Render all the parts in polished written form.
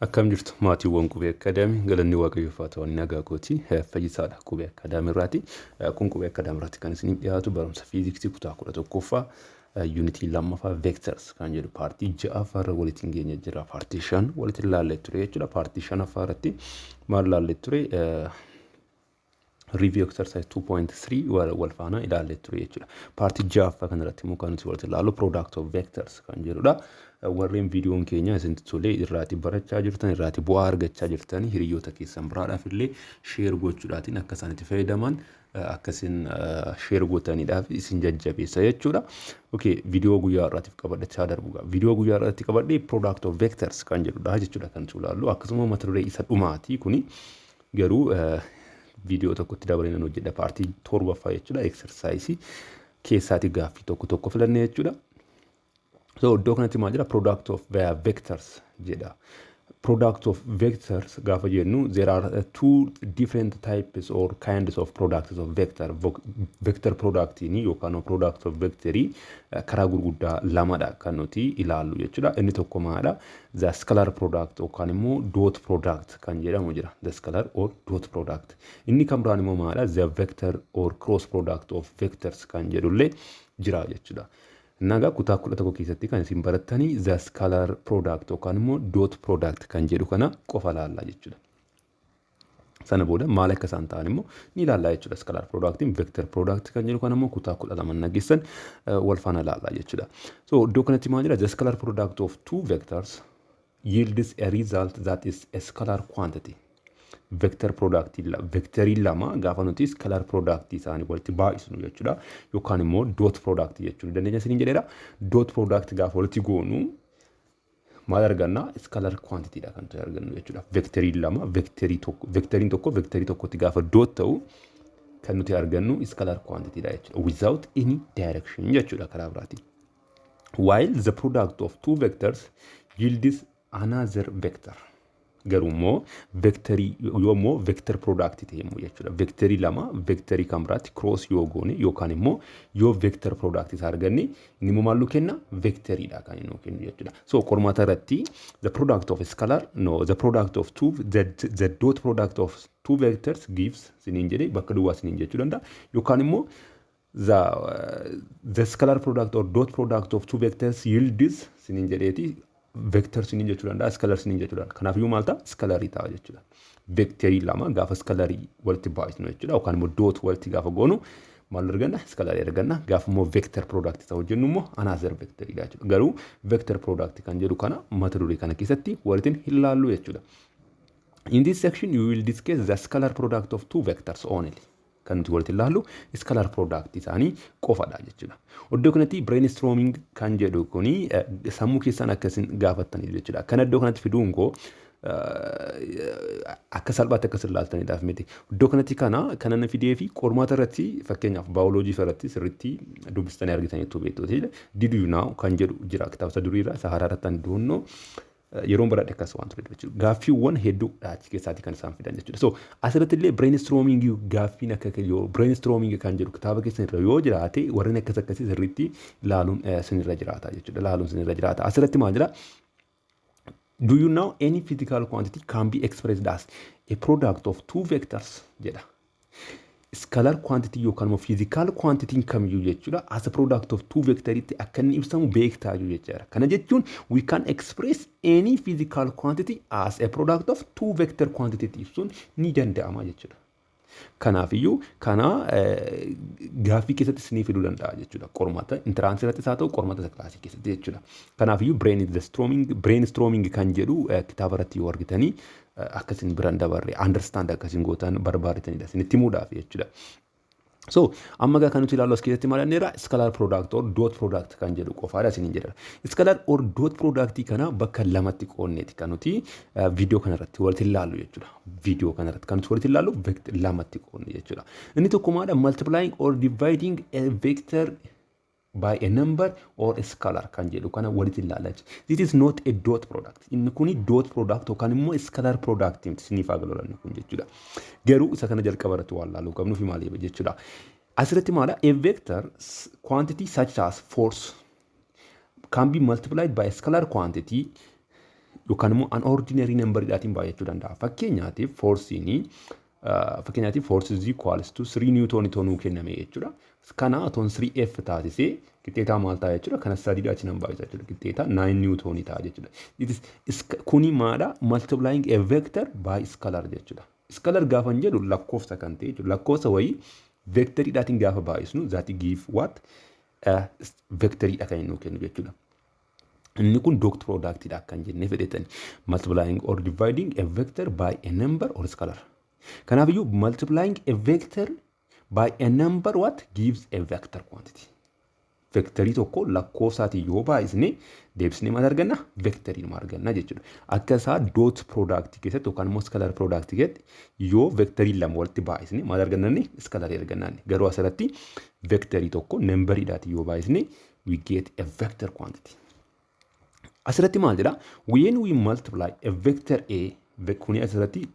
Akkam jirtu, maatiiwwan Qubee Akkaadaamii? Galanni Waaqayyoof haa ta'u, nagaa kooti, Fayyisaadha Qubee Akkaadaamii irraati. Kun Qubee Akkaadaamii irratti kan isiniif dhiyaatu barumsa fiiziksii kutaa 11ffaa, yuunitii lammaffaa, vectors kan jedhu paartii ja'affaa irra walitti geenye jira. Paartii 5 walitti ilaallee ture jechuudha. Paartii shanaffaa irratti maal ilaallee ture? Review exercise 2.3 wal faana ilaallee ture jechuudha. Paartii ja'affaa kanarratti immoo kan nuti walitti ilaallu product of vectors kan jedhudha. Warreen viidiyoon keenya isinitti tolee, irraati barachaa jirtan, irraati bu'aa argachaa jirtan, hiriyoota keessan biraadhaaf illee share gochuudhaatiin akka isaan itti fayyadaman akkasin share gootaniidhaaf isin jajjabeessa jechuudha. Okay, viidiyoo guyyaa har'aatiif qabadhachaa darbu. Viidiyoo guyyaa har'aatti qabadhee product of vectors kan jedhudha jechuudha kan nuti ilaallu. Akkasuma mata duree isa dhumaati kuni, garuu viidiyoo tokkotti dabalee nan hojjedha, paartii torbaffaa jechuudha. Exercise keessaati gaaffii tokko tokko filannee jechuudha. So iddoo kanatti maal jedha? Product of vectors jedha. Product of vectors gaafa jennu, there are two different types or kinds of products of vector. Vector productiin yookaan product of vectorii karaa gurguddaa lamadha kan nuti ilaallu jechuudha. Inni tokko maalidha? The scalar product yookaan immoo dot product kan jedhamu jira. The scalar or dot product. Inni kan biraan immoo maalidha? The vector or cross product of vectors kan jedhullee jira jechuudha. Nagaa kutaa 11 keessatti kan isin barattanii the scalar product yookaan immoo dot product kan jedhu kana qofa laallaa jechuudha. Sana booda maal akka isaan ta'an immoo ni ilaallaa jechuudha. Scalar productiin, vector product kan jedhu kana immoo kutaa 12 nageessan wal faana ilaallaa jechuudha. So iddoo kanatti maal jedha? The scalar product of two vectors yields a result that is a scalar quantity. Vector product, vectorii lama gaafa nuti scalar product isaanii walitti baay'isnu jechuudha, yookaan immoo dot product jechuudha dandeenya isiniin jedheera. Dot product gaafa walitti goonu maal arganna? Scalar quantity dha kan nuti argannu jechuudha. Vectorii lama, vectorii tokko, vectoriin tokko vectorii tokkotti gaafa dot ta'u kan nuti argannu scalar quantity dha jechuudha, without any direction jechuudha karaa biraatiin. While the product of two vectors yields another vector. Garuu immoo vectorii yoo immoo vector product ta'e immoo jechuudha. Vectorii lama vectorii kan biraatti cross yoo goone yookaan immoo yoo vector product isaa arganne, inni immoo maal nu kenna? Vectoriidha kan inni nu kennu jechuudha. So qormaata irratti the product of scalar, no, the product of two, the dot product of two vectors gives siniin jedhee bakka duwwaa siniin jechuu danda'a, yookaan immoo the scalar product or dot product of two vectors yields siniin jedheeti vector siniin jechuu danda'a, scalar siniin jechuu danda'a. Kanaafiyyuu maal ta'a? Scalarii ta'a jechuudha. Vectorii lama gaafa scalarii walitti baay'isnu jechuudha, yookaan immoo dot walitti gaafa goonu maal arganna? Scalarii arganna. Gaafa immoo vector product isa hojjennu immoo another vectoriidha jechuudha. Garuu vector product kan jedhu kana mata duree kana keessatti walitti hin laallu jechuudha. In this section you will discuss the scalar product of two vectors only. Kan nuti walitti ilaallu scalar product isaanii qofadha jechuudha. Iddoo kanatti brainstorming kan jedhu kuni sammuu keessan akkasin gaafattanii jechuudha. Kan iddoo kanatti fiduun koo akka salphaatti akkas ilaaltaniidhaaf miti. Iddoo kanatti kana kana fidee fi qormaata irratti, fakkeenyaaf baayoloojii irratti sirriitti dubbistanii argitaniitu beektu. "Did you know" kan jedhu jira kitaaba duriirra, isa haaraa irratti ani duunnoo yeroon baradhe akkas waan ture jechuudha. Gaaffiiwwan hedduu achi keessaati kan isaan fidan jechuudha. So asirratti illee brainstorming gaaffiin akka yoo brainstorming kan jedhu kitaaba keessan irra yoo jiraate, warreen akkas akkasii sirriitti ilaaluun sinirra jiraata jechuudha. Ilaaluun sinirra jiraata. Asirratti maal jira? "Do you know any physical quantity can be expressed as a product of two vectors?" jedha. Scalar quantity yookaan immoo physical quantity kamiyyuu jechuudha as a product of two vectoritti akka inni ibsamu beektaa jechuudha. Kana jechuun we can express any physical quantity as a product of two vector quantity ibsuun ni danda'ama jechuudha. Kanaafiyyuu kana gaaffii keessatti isinii fiduu danda'a jechuudha. Qormaata entrance irrattis haa ta'u, qormaata kilaasii keessatti jechuudha. Kanaafiyyuu brainstorming kan jedhu kitaaba irratti yoo argitanii akkasin biraan dabarre, understand akkasin gootan barbaadetanidha isinitti himuudhaaf jechuudha. So amma gaa kan nuti ilaallu as keessatti maal jenneerra? Scalar product or dot product kan jedhu qofaadha isiniin jedha. Scalar or dot product kana bakka lamatti qoonneeti kan nuti viidiyoo kanarratti walitti ilaallu jechuudha. Viidiyoo kanarratti kan nuti walitti ilaallu lamatti qoonne jechuudha. Inni tokko maadha? Multiplying or dividing a vector by a number or a scalar kan jedhu kana walitti ilaalla jechuudha. This is not a dot product. Inni kuni dot product yookaan immoo scalar product miti, isiniif haa galu kun jechuudha. Garuu isa kana jalqaba irratti waan laaluu qabnuuf maaliif jechuudha. Asirratti maala? A vector quantity such as force can be multiplied by a scalar quantity Yookaan immoo an ordinary numberiidhaatiin baay'achuu danda'a. Fakkeenyaatiif force is equals to 3 newton nuu kenname jechuudha. Kana otoon 3F taasisee qixxeetaa maal ta'a jechuudha? Kana sadiidha achi nan baay'isa jechuudha. Qixxeetaa 9 newton ta'a jechuudha. Kuni maadha? Multiplying a vector by scalar jechuudha. Scalar gaafa hin jedhu lakkoofsa kan ta'e jechuudha. Lakkoofsa wayii vectoriidhaatiin gaafa baay'isnu, that give what? Vectoriidha kan inni nuu kennu jechuudha. Inni kun dot productidha kan jennee fedhetani. Multiplying or dividing a vector by a number or scalar. Kanaafiyyuu multiplying a vector by a number what gives a vector quantity. Vectorii tokko lakkoofsaatiin yoo baay'isne, deebisnee maal arganna? Vectorii numa arganna jechuudha. Akka isaa dot product keessatti yookaan immoo scalar product keessatti yoo vectorii lama walitti baay'isne maal arganna? Scalarii arganna. Garuu asirratti vectorii tokko numberiidhaatiin yoo baay'isne, we get a vector quantity. Asirratti maal jedha? When we multiply a vector A, kuni asirratti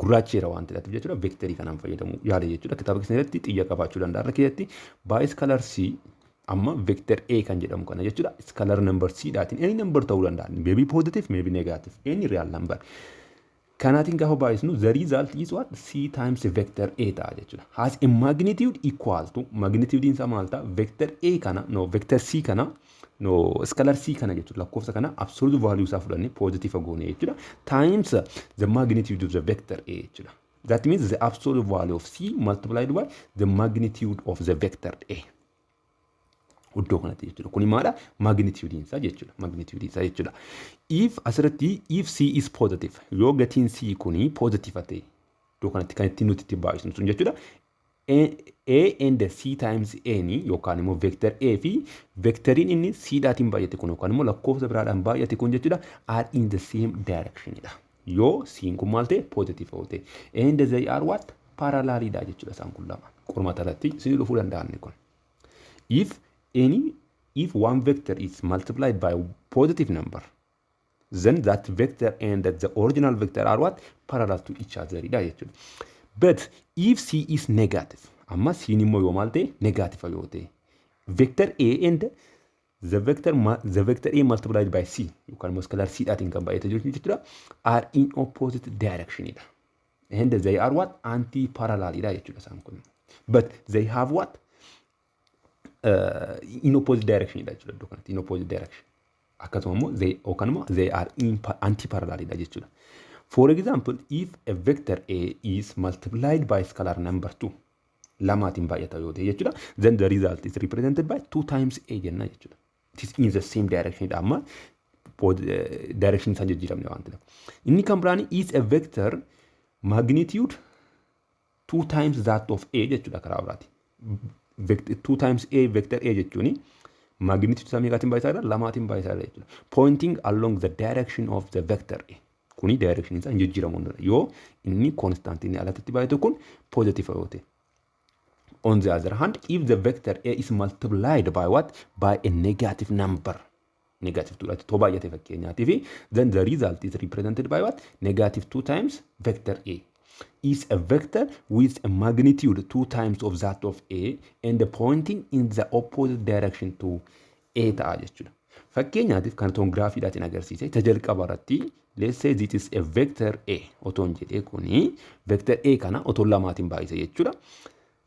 gurraacheera waan ta'eef jechuudha. Vectorii kanaan fayyadamu yaala jechuudha. Kitaaba keessatti xiyya qabaachuu danda'a. Irra keessatti by scalar C, amma vector A kan jedhamu kana jechuudha. Scalar number C dhaatiin, any number ta'uu danda'a. Maybe positive, maybe negative, any real number. Kanaatiin gaafa baay'isnu, the result is what? C times vector A ta'a jechuudha. Has a magnitude equal to, magnitude isaa maal ta'a? Vector A kana, no, vector C kana, no, scalar C kana jechuudha. Lakkoofsa kana absolute value isaa fudhannee positive goone jechuudha. Times the magnitude of the vector A jechuudha. That means the absolute value of C multiplied by the magnitude of the vector A. Iddoo kanatti jechuudha. Kuni maadha? Magnitude isaa jechuudha. Magnitude isaa jechuudha. If asirratti if C is positive, yoo gatiin C kuni positive ta'e, iddoo kanatti kan ittiin nuti itti baay'isnu sun jechuudha. A and C times A ni yookaan immoo vector A fi vectoriin inni C dhaatiin baay'ate kun yookaan immoo lakkoofsa biraadhaan baay'ate kun jechuudha, are in the same direction dha. Yoo C kun maal ta'e? Positive yoo ta'e. And they are what? Parallelidha jechuudha isaan kun lama. Qormaata irratti isin dhufuu danda'an kun. If one vector is multiplied by positive number, then that vector and the original vector are what? Parallel to each other dha jechuudha. But if C is negative, amma C immoo yoo maal ta'e? Negative yoo ta'e, vector A and the vector A multiplied by C yookaan immoo scalar C dhaatiin kan baay'ate jechuudha, are in opposite direction dha. And they are what? Anti parallel dha jechuudha isaan kun. But they have what? In opposite direction dha jechuudha iddoo kanatti, in opposite direction. Akkasuma immoo they yookaan immoo they are in anti parallel dha jechuudha. For example, if a vector A is multiplied by scalar number 2, lamaatiin baay'ata yoo ta'e jechuudha, then the result is represented by 2 times A jenna jechuudha. It is in the same direction dha, amma direction isaan jijjiiramne waan ta'eef. Inni kan biraan is a vector magnitude 2 times that of A jechuudha karaa biraati. 2 times A, vector A jechuuni magnitude isaa meeqaatiin baay'isaa jira? Lamaatiin baay'isaa jira jechuudha. Pointing along the direction of the vector A. Kuni direction isaa hin jijjiiramu hundadha. Yoo inni constant inni alatti baay'atu kun positive yoo ta'e. On the other hand, if the vector A is multiplied by what? By a negative number. Negative 2 dhaatti too baay'ate fakkeenyaatiif, then the result is represented by what? Negative 2 times vector A. Is a vector with a magnitude 2 times of that of A and pointing in the opposite direction to A ta'a jechuudha. Fakkeenyaatiif kan toon giraafiidhaatiin agarsiise, isa jalqaba irratti, let's say this is a vector A otoon jedhee, kuni vector A kana otoon lamaatiin baay'ise jechuudha.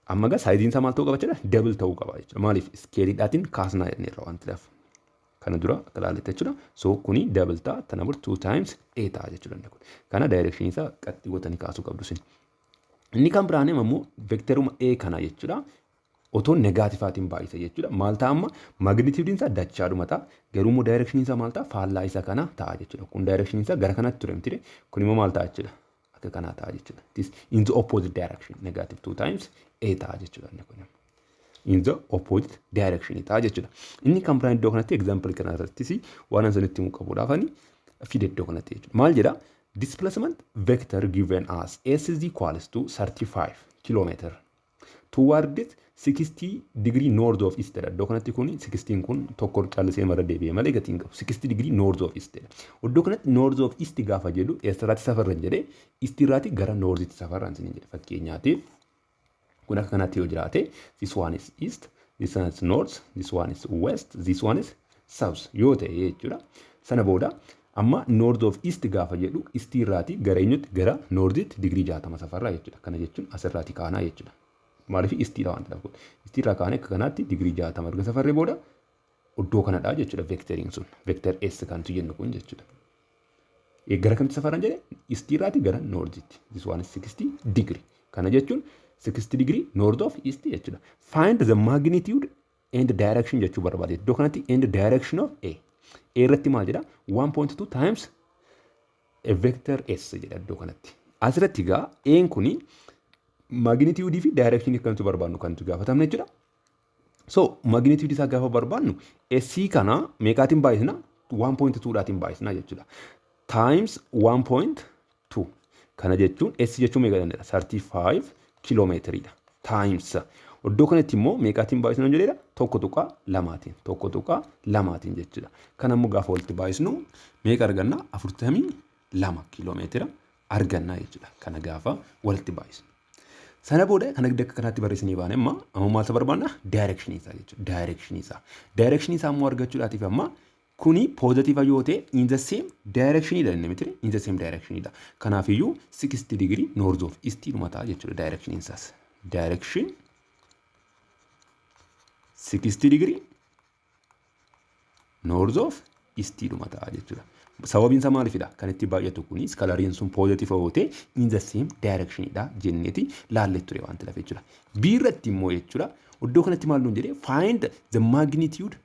Amma gaa sizeiin isaa maal ta'uu qaba jechuudha? Double ta'uu qaba jechuudha. Maaliif? Scaleiidhaatiin kaasnaa jenneerra waan ta'eef. Kana dura akka ilaaletti jechuudha. So kuni double ta'a, tana booda 2 times A ta'a jechuudha inni kun. Kana direction isaa qaxxii gootanii kaasuu qabdu isin. Inni kan biraan immoo vectoruma A kana jechuudha. Otoo negativeaatiin baay'ise jechuudha. Maal ta'a amma? Magnitudeiin isaa dachaadhuma ta'a. Garuu immoo direction isaa maal ta'a? Faallaa isa kana ta'a jechuudha. Kun direction isaa gara kanatti ture miti. Kun immoo maal ta'a jechuudha? Akka kanaa ta'a jechuudha. This in the opposite direction, negative 2 times A ta'a jechuudha inni kun. In the opposite direction ta'a jechuudha. Inni kan biraan iddoo kanatti example kana irrattis waan an sanitti himuu qabuudhaafani fide iddoo kanatti jechuudha. Maal jedha? Displacement vector given as S is equals to 35 kilometer towards 60 degree north of east dha. Iddoo kanatti kun 16 kun tokko callisee mara deebi'e malee gatiin qabu. 60 degree north of east dha. Iddoo kanatti north of east gaafa jedhu eessarraatti safarran jedhee? East irraati gara northitti safarran isin jedhe. Fakkeenyaatiif kun akka kanatti yoo jiraate, this one is east, this one is north, this one is west, this one is south yoo ta'e jechuudha. Sana booda Amma north of east gaafa jedhu, east irraati gara eenyutti? Gara northitti digirii 60 safarraa jechuudha. Kana jechuun asirraati kaanaa jechuudha. Maaliif? Eastiidha waan ta'eef. Eastii irraa kaanee akka kanaatti digirii 60 erga safarree booda iddoo kanadha jechuudha vectoriin sun. Vector S kantu jennu kun jechuudha. Gara kamitti safaran jedhe? Eastii irraati gara northitti. This one is 60 degree. Kana jechuun 60 degree north of east jechuudha. Find the magnitude and direction jechuu barbaade. Iddoo kanatti and direction of A. A irratti maal jedha? 1.2 times a vector S jedha iddoo kanatti. Asirratti egaa A'n kuni magnitude fi direction akkamtu barbaadnu kan nuti gaafatamne jechuudha. So magnitude isaa gaafa barbaadnu, S kana meeqaatiin baay'isna? 1.2 dhaatiin baay'isna jechuudha. Times 1.2. Kana jechuun S jechuun meeqa danda'edha? 35 kiiloomeetiriidha. Times iddoo kanatti immoo meeqaatiin baay'isnu jedheera? 1.2tiin. 1.2tiin jechuudha. Kana immoo gaafa walitti baay'isnu meeqa arganna? 42 kiiloomeetira arganna jechuudha. Kana gaafa walitti baay'isnu. Sana booda kana akka kanaatti barreessinee baane. Amma maaltu barbaanna? Direction isaa jechuudha. Direction isaa. Direction isaa immoo argachuudhaatiif, amma kuni positive yoo ta'e, in the same direction dha inni miti, in the same direction dha. Kanaafiyyuu 60 degree north of east dhuma ta'a jechuudha direction isaas. Direction 60 degree north of east dhuma ta'a jechuudha. Sababiin isaa maalifidha? Kan itti baay'atu kuni scalariin sun positive yoo ta'e, in the same direction dha jenneeti laallee ture waan ta'eef jechuudha. B irratti immoo jechuudha, iddoo kanatti maal nuun jedhee? Find the magnitude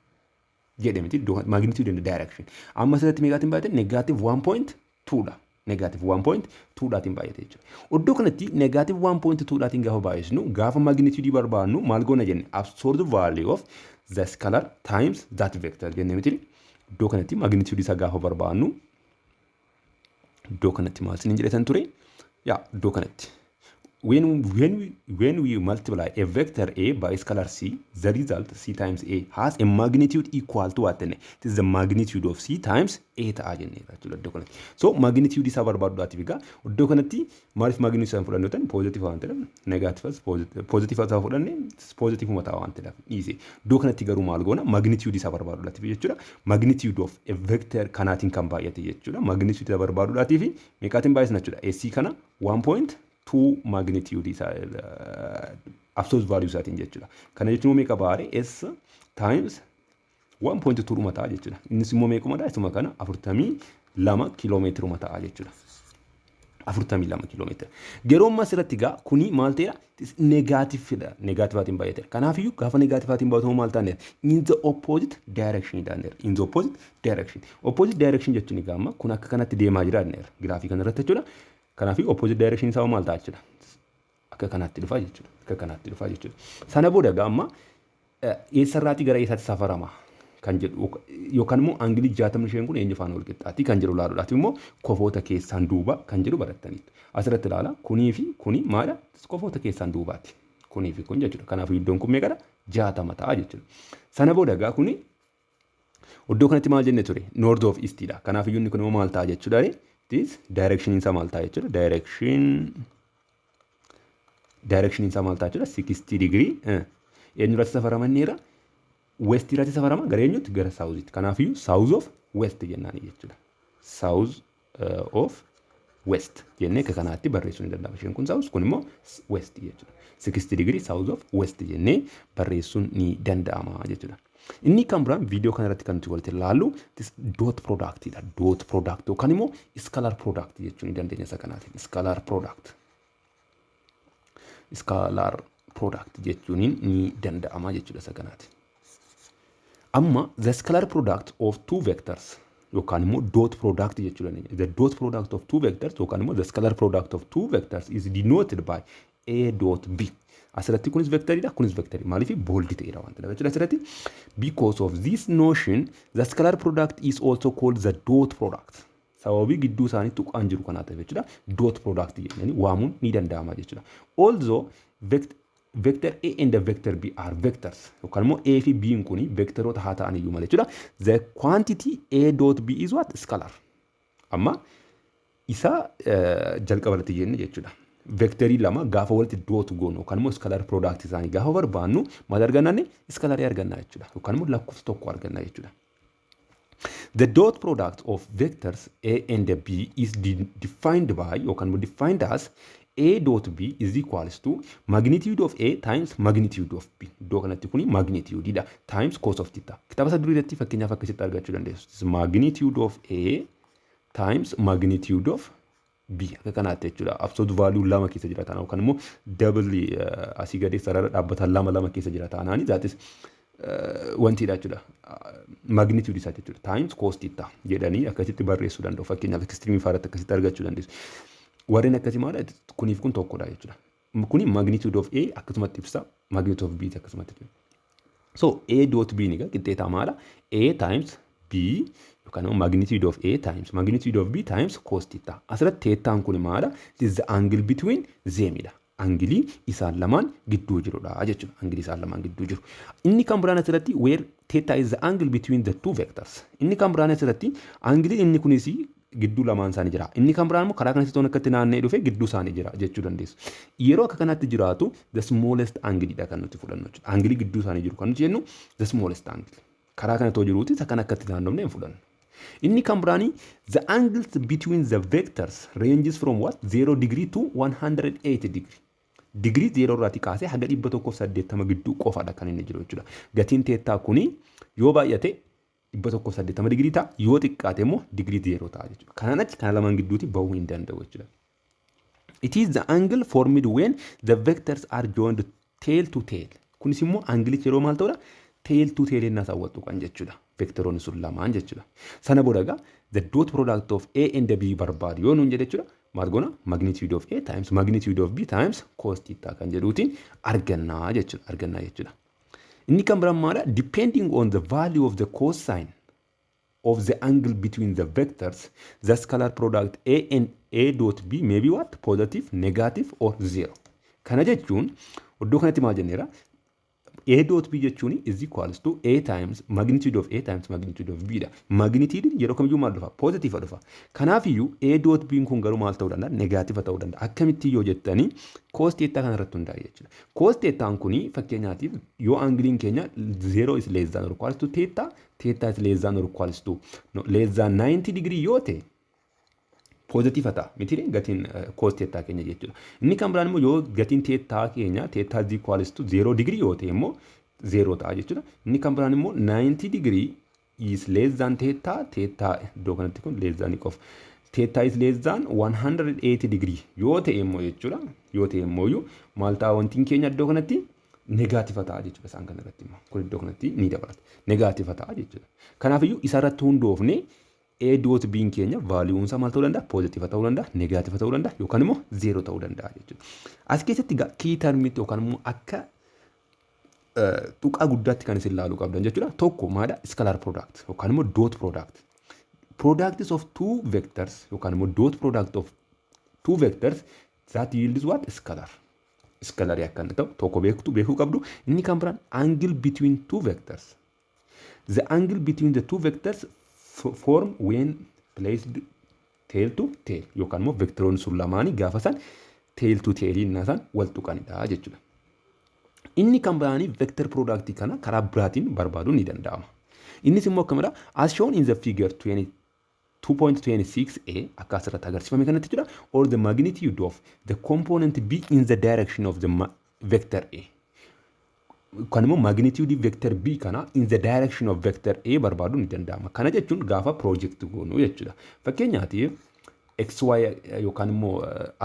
jedhe miti, iddoo magnitude in the direction. Amma asirratti meeqaatiin baay'ate? Negative 1.2 dha. Negative 1.2 dhaatiin baay'ate jechuudha. Iddoo kanatti negative 1.2 dhaatiin gaafa baay'isnu, gaafa magnitude barbaadnu maal goona jenne? Absolute value of the scalar times that vector jenne miti. Iddoo kanatti magnitude isaa gaafa barbaadnu, iddoo kanatti maal isin jedhetan ture? Yaa, iddoo kanatti. When we multiply a vector A by scalar C, the result C times A has a magnitude equal to what? It is the magnitude of C times A ta'a jennee jechuudha iddoo kanatti. So magnitude isaa barbaaduudhaatiif egaa iddoo kanatti maaliif magnitude isaa fudhannu ta'an positive waan ta'eef, negative positive isaa fudhanne positive ta'a waan ta'eef dhiise. Iddoo kanatti garuu maal goona? Magnitude isaa barbaaduudhaatiif jechuudha. Magnitude of a vector kanaatiin kan baay'ate jechuudha. Magnitude isaa barbaaduudhaatiif meeqaatiin baay'isna jechuudha? AC kana 1.2 magnitude isaa absolute value isaatiin jechuudha. Kana jechuun meeqa baare? S times 1.2 dhuma ta'a jechuudha. Innis immoo meequmadha? Isuma kana 42 kiiloomeetiruma ta'a jechuudha. 42 kiiloomeetira. Yeroo ammaa asirratti egaa kuni maal ta'eera? Negativedha. Negativeaatiin baay'ateera. Kanaafiyyuu gaafa negativeaatiin baay'atu maal taaneera? In the opposite direction taaneera. In the opposite direction. Opposite direction jechuun egaa amma kun akka kanatti deemaa jira jenneera. Giraafii kanarratti jechuudha. Kanaafii opposite direction isaa maal ta'a jechuudha? Akka kanaatti dhufa jechuudha. Akka kanaatti dhufa jechuudha. Sana booda egaa amma eessarraatii gara eessaatti safarama kan jedhu, yookaan immoo angleii 60 isheen kun eenyu faana wal qixxaatti kan jedhu ilaaluudhaaf immoo kofoota keessaan duuba kan jedhu barattaniidha. Asirratti ilaala, kunii fi kuni maadha? Kofoota keessaan duubaati. Kunii fi kun jechuudha. Kanaafuu iddoon kun meeqadha? 60 ta'a jechuudha. Sana booda egaa kuni iddoo kanatti maal jenne ture? North of eastidha. Kanaaf iyyuu inni kun immoo maal ta'a jechuudha? This direction isaa maal ta'a jechuudha? Direction isaa maal ta'a jechuudha? 60 degree eenyurratti safaramanneera? West irratti safarama. Gara eenyutti? Gara southitti. Kanaafiyyuu south of west jennaani jechuudha. South of west jennee akka kanaatti barreessuu ni danda'ama. Isheen kun south, kun immoo west jechuudha. 60 degree south of west jennee barreessuun ni danda'ama jechuudha. Inni kan biraan viidiyoo kana irratti kan nuti walitti ilaallu dot productidha. Dot product yookaan immoo scalar product jechuu ni dandeenya isa kanaatiin. Scalar product. Scalar product jechuun ni danda'ama jechuudha isa kanaatiin. Amma the scalar product of two vectors yookaan immoo dot product jechuu dandeenya. The dot product of two vectors yookaan immoo the scalar product of two vectors is denoted by A dot B. Asirratti kunis vectoriidha, kunis vectorii. Maaliif? Bold ta'eera waan ta'eef jechuudha asirratti. Because of this notion, the scalar product is also called the dot product. Sababii gidduu isaanii tuqaan jiru kanaa ta'eef jechuudha. Dot product jedhanii waamuun ni danda'ama jechuudha. Also, vector A and the vector B are vectors. Yookaan immoo A fi B kuni vectoroota haa ta'an iyyuu malee jechuudha. The quantity A dot B is what? Scalar. Amma isa jalqaba irratti jenne jechuudha. Vectorii lama gaafa walitti dot goonu yookaan immoo scalar product isaanii gaafa barbaannu maal argannaan? Scalarii arganna jechuudha. Yookaan immoo lakkoofsa tokko arganna jechuudha. The dot product of vectors A and B is defined by yookaan immoo defined as A dot B is equals to magnitude of A times magnitude of B. Iddoo kanatti kuni magnitude dha times cos of theta. Kitaaba isa durii irratti fakkeenyaaf akkasitti argachuu dandeessu. Magnitude of A times magnitude of B akka kanaatti jechuudha. Absolute value lama keessa jira taanaan yookaan immoo double asii gadee sarara dhaabbataa lama lama keessa jira taanaan, that is wantiidha jechuudha. Magnitude isaa jechuudha. Times cos theta jedhanii akkasitti barreessuu danda'u. Fakkeenyaaf extreme faarratti akkasitti argachuu dandeessu. Warreen akkasii maal, kuniif kun tokkodha jechuudha. Kuni magnitude of A akkasumatti ibsa, magnitude of B akkasumatti ibsa. So A dot B ni qixxeetaa maala? A times B yookaan immoo magnitude of A times magnitude of B times cos theta. Asirratti thetaan kun maala? It is the angle between them dha. Angilii isaan lamaan gidduu jirudha jechuudha. Angilii isaan lamaan gidduu jiru. Inni kan biraan asirratti where theta is the angle between the two vectors. Inni kan biraan asirratti angiliin inni kunis gidduu lamaan isaanii jira. Inni kan biraan immoo karaa kanatti toon akkatti naanna'ee dhufe gidduu isaanii jira jechuu dandeessu. Yeroo akka kanatti jiraatu the smallest angle dha kan nuti fudhannu jechuudha. Angilii gidduu isaanii jiru kan nuti jennu the smallest angle. Karaa kana too jiruuti isa kan akkatti naannofne hin fudhannu. Inni kan biraanii the angles between the vectors ranges from what, 0 degree to 180 degree. Digirii 0 irraatii kaasee haga 180 gidduu qofaadha kan inni jiru jechuudha. Gatiin theta kuni yoo baay'ate 180 digirii ta'a, yoo xiqqaate immoo digirii 0 ta'a jechuudha. Kanaan achi kana lamaan gidduutti bahuu hin danda'u jechuudha. It is the angle formed when the vectors are joined tail to tail. Kunis immoo angilichi yeroo maal ta'udha? Tail to tail innaa isaan wal tuqan jechuudha. Vectoroonni sun lamaan jechuudha. Sana booda egaa the dot product of A and B barbaadu yoo nuun jedhe jechuudha. Maal goona? Magnitude of A times magnitude of B times cos theta kan jedhuutiin argannaa jechuudha. Argannaa jechuudha. Inni kan biraan maadha? Depending on the value of the cosine of the angle between the vectors, the scalar product A and A dot B may be what? Positive, negative or zero. Kana jechuun iddoo kanatti maal jenneera? A dot B jechuun is equals to A times magnitude of A times magnitude of B dha. Magnitude yeroo kamiyyuu maal dhufa? Positive dhufa. Kanaafiyyuu A dot B kun garuu maal ta'uu danda'a? Negative ta'uu danda'a. Akkamitti yoo jettanii, cos theta kana irratti hundaa'e jechuudha. Cos thetaan kuni fakkeenyaatiif yoo angiliin keenya 0 is less than or equals to theta, theta is less than or equals to, no, less than 90 degree yoo ta'e, positive ta'a miti gatiin cos theta keenya jechuudha. Inni kan biraan immoo yoo gatiin theta keenya theta is equals to 0 degree yoo ta'e immoo 0 ta'a jechuudha. Inni kan biraan immoo 90 degree is less than theta, theta iddoo kanatti kun less than qofa. Theta is less than 180 degree yoo ta'e immoo jechuudha. Yoo ta'e immoo maal ta'a? Wantiin keenya iddoo kanatti negative ta'a jechuudha, isaan kana irratti immoo kun iddoo kanatti ni dabalata. Negative ta'a jechuudha. Kanaafiyyuu isarratti hundoofne A dot B keenya valueun isaa maal ta'uu danda'a? Positive ta'uu danda'a, negative ta'uu danda'a yookaan immoo zero ta'uu danda'a jechuudha. As keessatti egaa key termiitti yookaan immoo akka tuqaa guddaatti kan isin ilaaluu qabdan jechuudha. Tokko maadha? Scalar product yookaan immoo dot product. Products of two vectors yookaan immoo dot product of two vectors that yields what? Scalar. Scalarii akka inni ta'u tokko beektu beekuu qabdu. Inni kan biraan angle between two vectors. The angle between the two vectors form when placed tail to tail yookaan immoo vectoroonni sun lamaanii gaafa isaan tail to tail innaa isaan wal tuqanidha jechuudha. Inni kan biraanii vector product kana karaa biraatiin barbaaduun ni danda'ama. Innis immoo akkamidha? As shown in the figure 20 2.26a akka asirratti agarsiifame kanatti jechuudha. Or the magnitude of the component B in the direction of the vector A. Kan immoo magnitude vector B kana in the direction of vector A barbaaduun ni danda'ama. Kana jechuun gaafa project goonu jechuudha. Fakkeenyaatiif XY yookaan immoo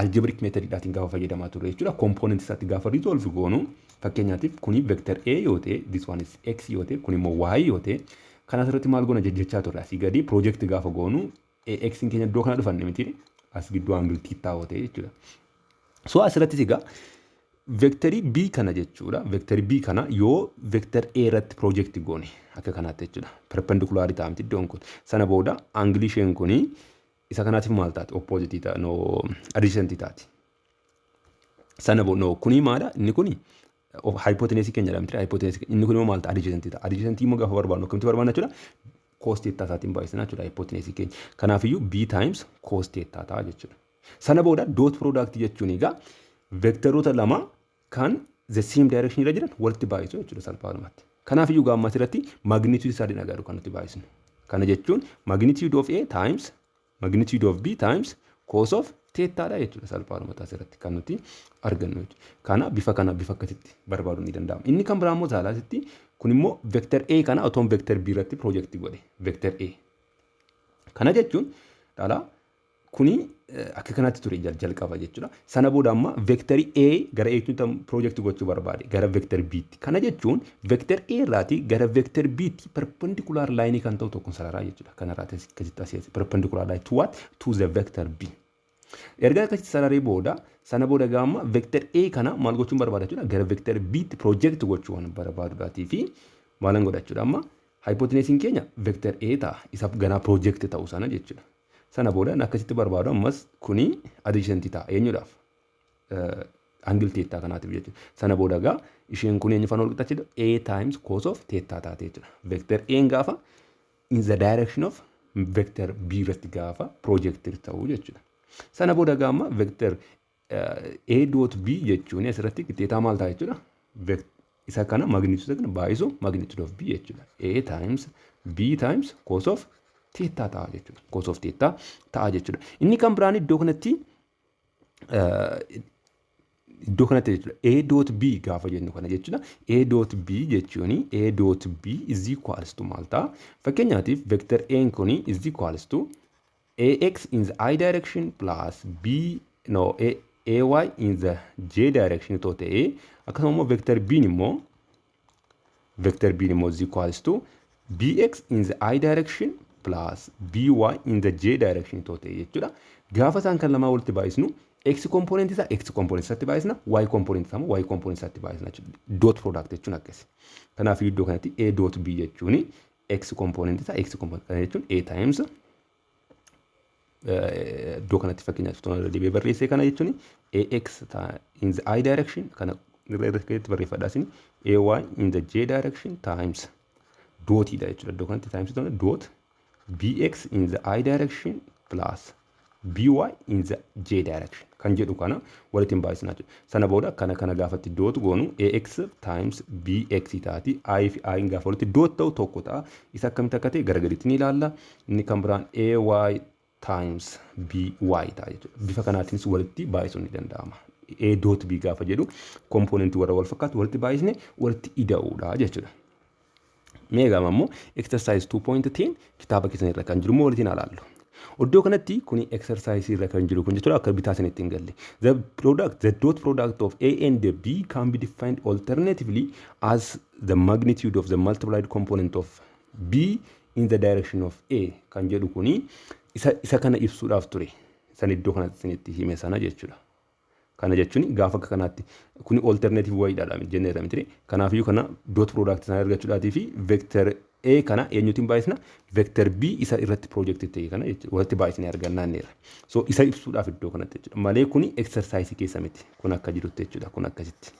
algebraic methodidhaatiin gaafa fayyadamaa turre jechuudha. Component isaatti gaafa resolve goonu, fakkeenyaatiif kuni vector A yoo ta'e, this one is X yoo ta'e, kun immoo Y yoo ta'e, kan asirratti maal goona jechaa turre? Asii gadi project gaafa goonu X keenya iddoo kana dhufanne miti, as gidduu angle theta yoo ta'e jechuudha. So asirrattis egaa vectorii B kana jechuudha. Vectorii B kana yoo vector A irratti project goone akka kanaatti jechuudha. Perpendicularii ta'a miti iddoon kun. Sana booda angilii isheen kuni isa kanaatiif maal taati? Opposite ta'a, no, adjacent taati. Sana booda, no, kuni maadha? Inni kuni hypotenuse keenya jedhamti. Hypotenuse inni kun immoo maal ta'a? Adjacent ta'a. Adjacent immoo gaafa barbaadnu akkamitti barbaadna jechuudha? Cos theta isaatiin baay'isna jechuudha hypotenuse keenya. Kanaafiyyuu B times cos theta ta'a jechuudha. Sana booda dot product jechuun egaa vectoroota lama kan the same direction irra jiran walitti baay'isu jechuudha salphaadhumatti. Kanaafiyyuu gaamma asirratti magnitude isaatiin agarru kan nuti baay'isnu. Kana jechuun magnitude of A times magnitude of B times cos of thetaadha jechuudha, salphaadhumatti asirratti kan nuti argannu jechuudha. Kana bifa kana bifa akkasitti barbaaduun ni danda'ama. Inni kan biraa immoo saalaasitti kun immoo vector A kana otoon vector B irratti project godhe, vector A. Kana jechuun dhala kuni akka kanatti ture jalqaba jechuudha. Sana booda amma vectorii A gara A project gochuu barbaade, gara vector B'tti. Kana jechuun vector A irraati gara vector B'tti perpendicular line kan ta'u tokko sararaa jechuudha. Kanarraati akkasitti asii perpendicular line to what? To the vector B. Erga akkasitti sararee booda, sana booda gaama vector A kana maal gochuun barbaada jechuudha? Gara vector B'tti project gochuu waan barbaadudhaatii fi maalan godha jechuudha? Amma hypotenuseiin keenya vector A ta'a, isa ganaa project ta'u sana jechuudha. Sana booda akkasitti barbaadu, ammas kuni adjacent ta'a eenyuudhaaf? Angle theta kanaatiif jechuudha. Sana booda gaa isheen kun eenyu faana wal qixxaachudha? A times cos of theta taate jechuudha. Vector A gaafa in the direction of vector B irratti gaafa project ta'u jechuudha. Sana booda gaama vector A dot B jechuun asirratti qixxeetaa maal ta'a jechuudha? Isa kana magnitude kana baay'isu magnitude of B jechuudha. A times B times cos of theta ta'a jechuudha. Cos of theta ta'a jechuudha. Inni kan biraan iddoo kanatti jechuudha. A dot B gaafa jennu kana jechuudha. A dot B jechuun A dot B is equals to maal ta'a? Fakkeenyaatiif vector A kuni is equals to AX in the I direction plus B, no, A, AY in the J direction too ta'ee, akkasuma immoo vector B immoo is equals to BX in the I direction plus BY in the J direction too ta'e jechuudha. Gaafa isaan kan lamaa walitti baay'isnu, X component isaa X component isaatti baay'isna, Y component isaa immoo Y component isaatti baay'isna jechuudha. Dot product jechuun akkasi. Kanaaf iddoo kanatti A dot B jechuun X component isaa X component, kana jechuun A times, iddoo kanatti fakkeenyaaf toona irra deebi'ee barreessee, kana jechuun AX in the I direction, kana irra irratti barreeffadhaa isin, AY in the J direction times dotiidha jechuudha. Iddoo kanatti times dot BX in the I direction plus BY in the J direction kan jedhu kana walitti hin baay'isnaa jechuudha. Sana booda kana gaafatti dot goonu AX times BX taati. I fi I gaafa walitti dot ta'u tokko ta'a. Isa akkamitti akka ta'e garagaritti ni ilaalla. Inni kan biraan AY times BY ta'a jechuudha. Bifa kanaatiinis walitti baay'isuun ni danda'ama. A dot B gaafa jedhu componentii warra wal fakkaatu walitti baay'isne walitti ida'uudha jechuudha. Mee egaa immoo exercise 2.10 kitaaba keessan irra kan jiru immoo walitti ilaallu. Iddoo kanatti kuni exercise irra kan jiru kun jechuudha, akka bitaa isinitti hin galle. The dot product of A and B can be defined alternatively as the magnitude of the multiplied component of B in the direction of A kan jedhu kuni isa kana ibsuudhaaf ture. San iddoo kanatti isinitti hime sana jechuudha. Kana jechuun gaafa akka kanaatti kuni alternative wayiidha jenneerra miti. Kanaafiyyuu kana dot product sana argachuudhaatii fi vector A kana eenyutiin baay'isna? Vector B isa irratti project ta'e kana jechuudha. Walitti baay'isnee argannaa. So isa ibsuudhaaf iddoo kanatti jechuudha. Malee kuni exercise keessa miti. Kun akka jirutti jechuudha. Kun akkasitti.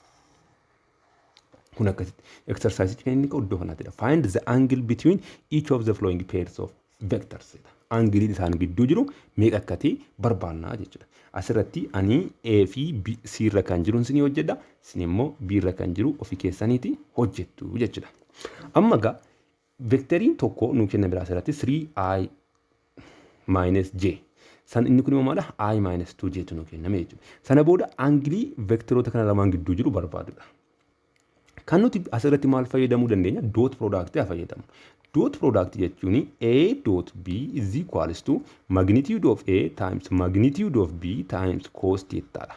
Kun akkasitti. Exercise kan inni qabu iddoo kanattidha. Find the angle between each of the following pairs of vectors. Angleiin isaan gidduu jiru meeqa akka ta'e barbaannaa jechuudha. Asirratti ani A fi B, C irra kan jiru isinii hojjedha. Isin immoo B irra kan jiru ofii keessaniiti hojjettu jechuudha. Amma egaa vectoriin tokko nuu kenna biraa asirratti 3i minus j. San inni kun immoo maala? I minus 2 j tu nuu kenname jechuudha. Sana booda angleii vectoroota kana lamaan gidduu jiru barbaadudha. Kan nuti asirratti maal fayyadamuu dandeenya? Dot product haa fayyadamu. Dot product jechuun A dot B is equals to magnitude of A times magnitude of B times cos theta dha.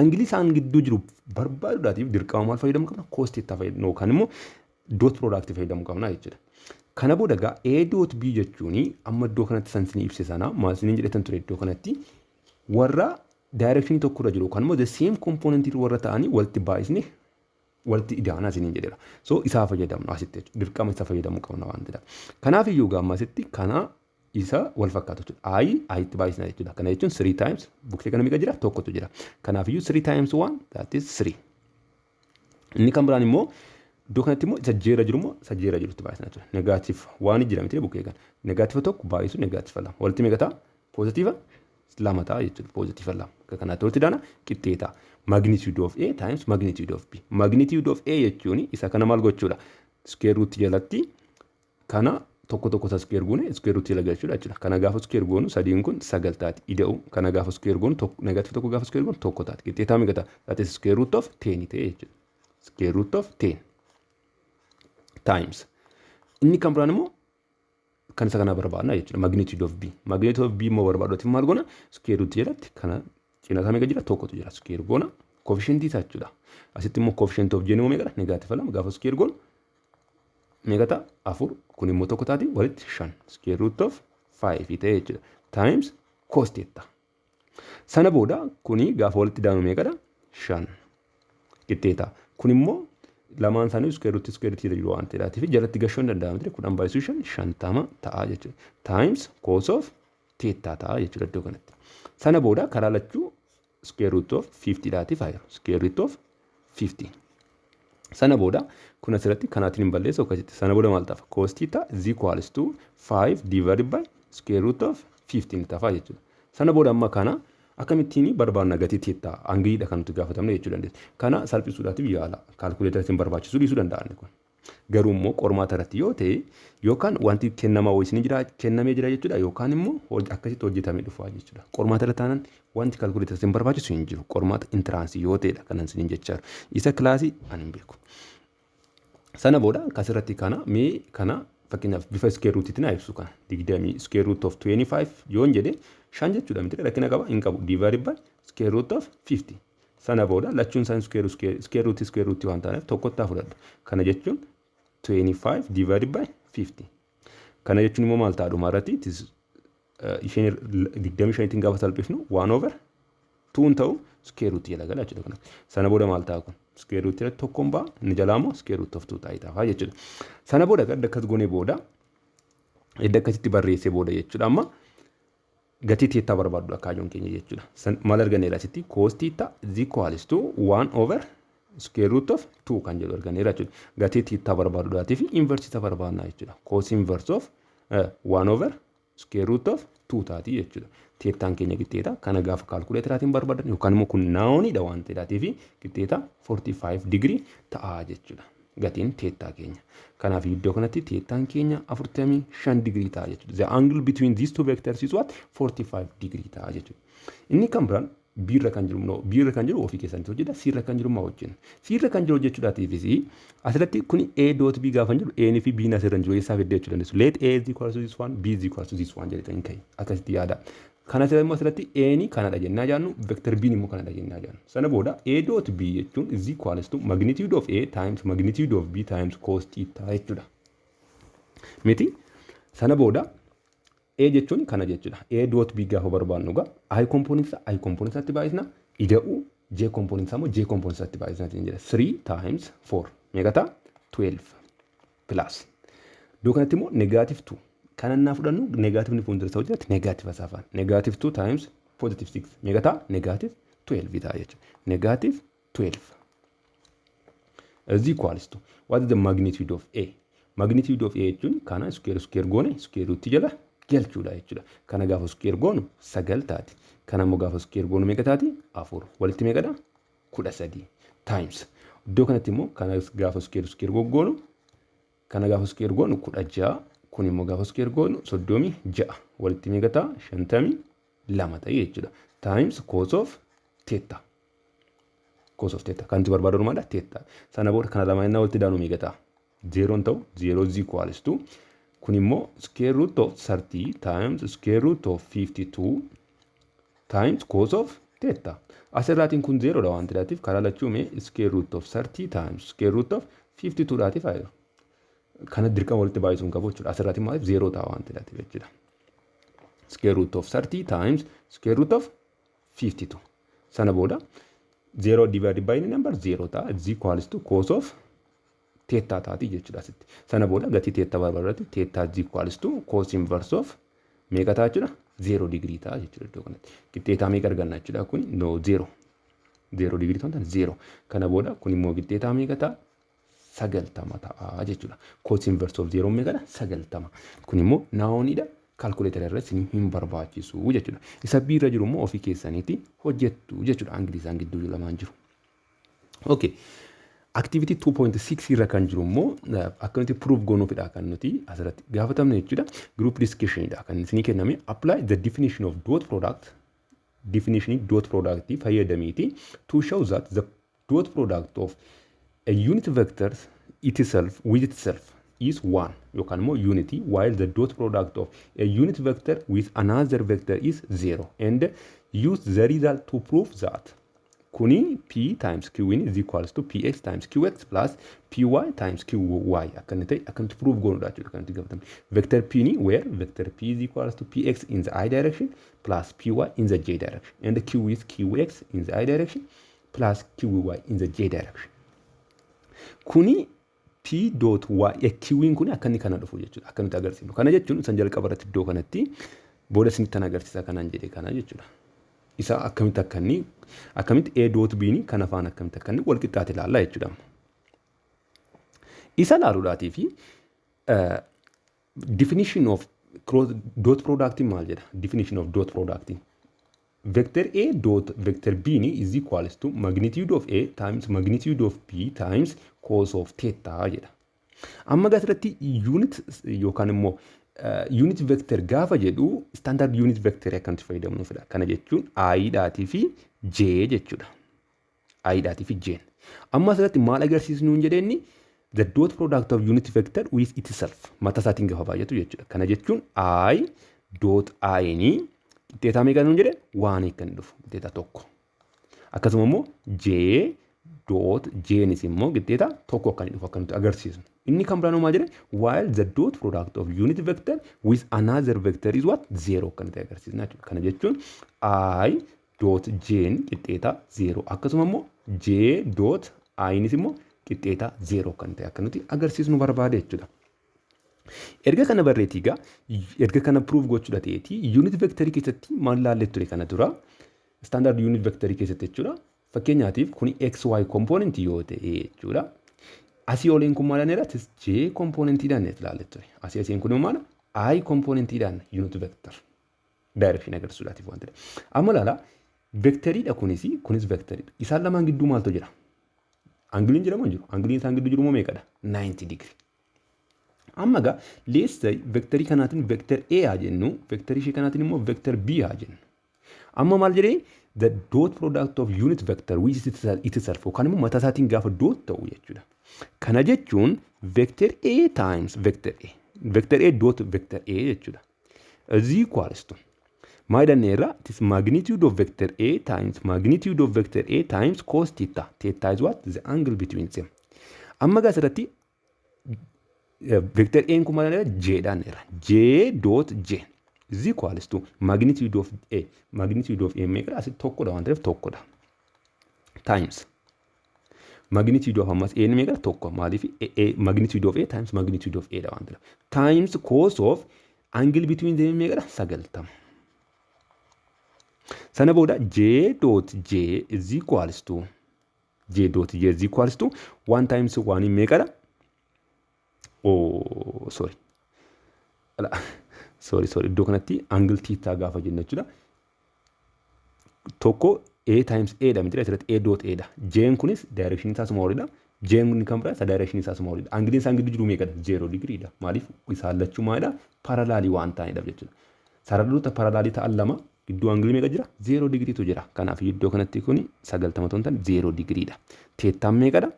Angleii isaan gidduu jiru barbaaduudhaatiif dirqama maal fayyadamuu qabna? Cos theta fayyadamu yookaan immoo dot product fayyadamuu qabna jechuudha. Kana booda egaa A dot B jechuun amma iddoo kanatti san isinii ibse sana maal isiniin jedhetan ture? Iddoo kanatti warra direction tokkorra jiru yookaan immoo the same component warra ta'anii walitti baay'isne walitti idaanaa isiniin jedheera. So isaa fayyadamnu asitti jechuudha. Dirqama isa fayyadamuu qabna waan ta'eef. Kanaaf iyyuu gaamma asitti kana isa wal fakkaatu jechuudha. I I itti baay'isna jechuudha. Kana jechuun 3 times, bukkee kana meeqa jira? Tokkotu jira. Kanaaf iyyuu 3 times 1, that is 3. Inni kan biraan immoo iddoo kanatti immoo isa J irra jiru immoo isa J irra jirutti baay'isna jechuudha. Negative waan jira miti bukkee kana. Negative tokko baay'isu negative lama. Walitti meeqa ta'a? Positive lama ta'a jechuudha. Positive lama. Akka kanaatti walitti daana qixxee ta'a. Magnitude of A times magnitude of B. Magnitude of A jechuun isa kana maal gochuudha? Square root jalatti kana Tokko tokko isa square goone square root jala galchuudha jechuudha. Kana gaafa square goonu sadiin kun sagal taati. Ida'u kana gaafa square goonu, negative tokko gaafa square goonu tokko taati. Qixxeetaa meeqa ta'a? That is square root of 10 ta'e jechuudha. Square root of 10 times. Inni kan biraan immoo kan isa kana barbaadna jechuudha. Magnitude of B. Magnitude of B immoo barbaaduutti maal goona? Square root jalatti kana cina isaa meeqa jira? Tokkotu jira. Square goona. Coefficient isaa jechuudha. Asitti immoo coefficient of J immoo meeqadha? Negative lama gaafa square goonu meeqa ta'a? Afur. Kun immoo tokko taati, walitti shan. Square root of 5 ta'e jechuudha. Times cos theta. Sana booda kuni gaafa walitti daanu meeqadha? Shan. Qixxeeta. Kun immoo lamaan isaanii square root square root jiru waan ta'eef jalatti gashuu hin danda'amu ture. 10 baay'isuu shan 50 ta'a jechuudha. Times cos of theta ta'a jechuudha iddoo kanatti. Sana booda karaa lachuu square root of 50 dhaatiif haa jiru. Square root of 50. Sana booda kun asirratti kanaatiin hin balleessu akkasitti. Sana booda maal ta'a? Cos theta is equals to 5 divided by square root of 15 ta'a jechuudha. Sana booda amma kana akkamittiin barbaanna gatii theta? Angleiidha kan nuti gaafatamne jechuu dandeessa. Kana salphisuudhaatiif yaala. Calculator isin barbaachisuu dhiisuu danda'a kun. Garuu immoo qormaata irratti yoo ta'e, yookaan wanti kennamaa wayii isin jira kennamee jira jechuudha, yookaan immoo akkasitti hojjetamee dhufa jechuudha. Qormaata irra taanaan wanti calculator isin barbaachisu hin jiru. Qormaata entrance yoo ta'edha kanan isin jechaa jiru. Isa class ani hin beeku. Sana booda akkasirratti kana mee kana fakkeenyaaf bifa square rootiitiin haa ibsu. Kana 20 square root of 25 yoon jedhe shan jechuudha miti? Rakkina qaba hin qabu. Divided by square root of 50. Sana booda lachuun isaan square root square root waan ta'aniif tokkotti haa fudhadhu. Kana jechuun 25 divided by 50. Kana jechuun immoo maal ta'a dhuma irratti? Isheen 25tiin gaafa salphifnu 1 over 2 ta'u square root jala gala jechuudha kana. Sana booda maal ta'a kun? Square root irratti tokkoon ba'a, inni jalaa immoo square root of 2 ta'ee ta'a jechuudha. Sana booda edda akkas goonee booda, edda akkasitti barreessee booda jechuudha, amma gatii theta barbaadudha kaayyoon keenya jechuudha. Maal arganneera asitti? Cos theta is equals to 1 over square root of 2 kan jedhu arganneera jechuudha. Gatii theta barbaaduudhaatii fi inverse isa barbaadna jechuudha. Cos inverse of 1 over square root of 2 taati jechuudha. Thetaan keenya qixxeeta kana gaafa calculatoraatiin barbaadan yookaan immoo kun knowniidha waan ta'eedhaatii fi qixxeeta 45 digirii ta'a jechuudha. Gatiin theta keenya. Kanaaf iddoo kanatti thetaan keenya 45 digirii ta'a jechuudha. The angle between these two vectors is what? 45 digirii ta'a jechuudha. Inni kan biraan B irra kan jiru, no, B irra kan jiru ofii keessanitti hojjedha. C irra kan jiru maa hojjenna? C irra kan jiru hojjechuudhaatiifis asirratti kuni A dot B gaafa jiru, A fi B asirra hin jiru, eessaa fiddee jechuu dandeessu. Let A is equal to this one, B is equal to this one jedhanii ka'e akkasitti yaada. Kana asirratti immoo asirratti A ni kanadha jennaa jaannu, vector B immoo kanadha jennaa jaannu. Sana booda A dot B jechuun is equals to magnitude of A times magnitude of B times cos theta jechuudha. Miti? Sana booda A jechuun kana jechuudha. A dot B gaafa barbaannu egaa I component isaa I component isaatti baay'isna, ida'uu J component isaa immoo J component isaatti baay'isna jedha. 3 times 4 meeqa ta'a? 12 plus. Iddoo kanatti immoo negative 2. Kan annaa fudhannu negativeni fuuldura isaa hojjetti negative isaa faana. Negative 2 times positive 6 meeqa ta'a? Negative 12 ta'a jechuudha. Negative 12 is equals to, what is the magnitude of A? Magnitude of A jechuun kana square square goone square root jala galchuudha jechuudha. Kana gaafa square goonu sagal taati. Kana immoo gaafa square goonu meeqa taati? Afur. Walitti meeqadha? 13 times. Iddoo kanatti immoo kana gaafa square square goggoonu, kana gaafa square goonu 16, kun immoo gaafa square goonu 36, walitti meeqa ta'a? 52 ta'e jechuudha. Times cos of theta. Cos of theta. Kan nuti barbaadu maadha? Theta. Sana booda kana lama innaa walitti daanu meeqa ta'a? Zeeroon ta'u, zero is equals to, kun immoo square root of 30 times square root of 52 times cos of theta. Asirraatiin kun zeeroodha waan ta'eef karaa lachuu mee square root of 30 times square root of 52 dhaatiif haa jiru. Kana dirqama walitti baay'isuu hin qabu jechuudha. Asirraatiin maaliif zeeroo ta'a waan ta'eef jechuudha. Square root of 30 times square root of 52. Sana booda 0 divided by any number 0 ta'a, is equals to cos of theta taati jechuudha asitti. Sana booda gatii theta barbaadatti theta is equals to cos inverse of meeqa ta'a jechuudha? 0 digirii ta'a jechuudha iddoo kanatti. Qixxeetaa meeqa arganna jechuudha kun? No, 0. 0 digirii ta'uu 0. Kana booda kun immoo qixxeetaa meeqa ta'a? 90 ta'a jechuudha. Cos inverse of 0 meeqadha? 90. Kun immoo knowniidha. Calculator irratti hin barbaachisu jechuudha. Isa B irra jiru immoo ofii keessaniiti hojjettu jechuudha. Angle isaan gidduu lamaan jiru. Okay. Activity 2.6 irra kan jiru immoo akka nuti proof goonuufidha kan nuti asirratti gaafatamne jechuudha. Group discussionidha kan isinii kenname. Apply the definition of dot product, definition dot product fayyadamiiti to show that the dot product of a unit vector itself with itself is 1 yookaan immoo unity, while the dot product of a unit vector with another vector is 0, and use the result to prove that kuni p times q is equals to px times qx plus py times qy akka inni ta'e akka nuti prove goonudha jechuudha kan nuti gaafatamne. Vector p ni where vector p is equals to px in the I direction plus py in the j direction and q is qx in the I direction plus qy in the j direction. Kuni p dot y q'n kuni akka inni kana dhufu jechuudha, akka nuti agarsiifnu. Kana jechuun isan jalqaba irratti iddoo kanatti booda isinitti kan agarsiisa kanaan jedhe kana jechuudha. Isa akkamitti akka inni, akkamitti A dot B ni kana faana akkamitti akka inni wal qixxaate ilaalla jechuudha. Isa ilaaluudhaatii fi definition of dot product maal jedha? Definition of dot product. Vector A dot vector B ni is equals to magnitude of A times magnitude of B times cos of theta jedha. Amma asirratti unit yookaan immoo unit vector gaafa jedhu standard unit vector akkanatti fayyadamnuufidha. Kana jechuun I dhaatii fi J jechuudha. I dhaatii fi J. Amma asirratti maal agarsiisnu hin jedheenni? The dot product of unit vector with itself, mata isaatiin gaafa baay'atu jechuudha. Kana jechuun I dot I ni qixxeetaa meeqa nuun jedhe? Waan kan dhufu qixxeetaa tokko. Akkasuma immoo J dot Jnis immoo qixxeetaa tokko akka inni dhufu akka nuti agarsiisnu. Inni kan biraan maal jedhe? While the dot product of unit vector with another vector is what? Zero akka nuti agarsiisna jechuudha. Kana jechuun I dot J'n qixxeetaa zero, akkasuma immoo J dot Inis immoo qixxeetaa zero kan ta'e akka nuti agarsiisnu barbaade jechuudha. Erga kana barreetii egaa, erga kana proof gochuudha ta'eeti, unit vectorii keessatti maal laallee ture kana dura, standard unit vectorii keessatti jechuudha. Fakkeenyaatiif kuni xy component yoo ta'e jechuudha. Asii oliin kun maal jedhaneera? J componentiidhaan ilaalle ture. Asii asiin kun maal? I componentiidhaan unit vector direction agarsiisuudhaatiif waan ta'eef. Amma ilaala, vectoriidha, kunis vectoriidha. Isaan lamaan gidduu maaltu jira? Angleiin jira moo hin jiru? Angleiin isaan gidduu jiru moo meeqadha? 90 degree. Amma egaa let's say vectorii kanaatiin vector A haa jennu, vectorii ishee kanaatiin immoo vector B haa jennu. Amma maal jedhee? The dot product of unit vector with itself yookaan immoo mataa isaatiin gaafa dot ta'u jechuudha. Kana jechuun vector A times vector A. Vector A dot vector A jechuudha. Is equals to maal jenneerra? It is magnitude of vector A times magnitude of vector A times cos theta. Theta is what? The angle between them. Amma egaa asirratti vector A kun maal jedha? J dhaan jira. J dot J is equals to magnitude of A. Magnitude of A meeqadha? Asitti tokkodha waan ta'eef tokkodha. Times magnitude of ammas A meeqadha? Tokko. Maaliif? A magnitude of A times magnitude of A dha waan ta'eef. Times cos of angle between them meeqadha? 90. Sana booda J dot J is equals to, J dot J is equals to 1 times 1 meeqadha? Oh, sorry. Sorry, sorry. Iddoo kanatti angle theta gaafa jennu jechuudha. Tokko A times A dha miti, asirratti A dot A dha. J'n kunis direction isaa suma olidha. J'n kun kan biraa isa direction isaa suma olidha. Angleiin isaan gidduu jiru meeqadha? 0 digriidha. Maaliif? Isaan lachuu maalidha? Parallelii waan ta'anidha jechuudha. Sararoota parallelii ta'an lama gidduu angleii meeqa jira? 0 digriitu jira. Kanaaf iddoo kanatti kuni 90 otoo hin taane 0 digriidha. Thetaan meeqadha?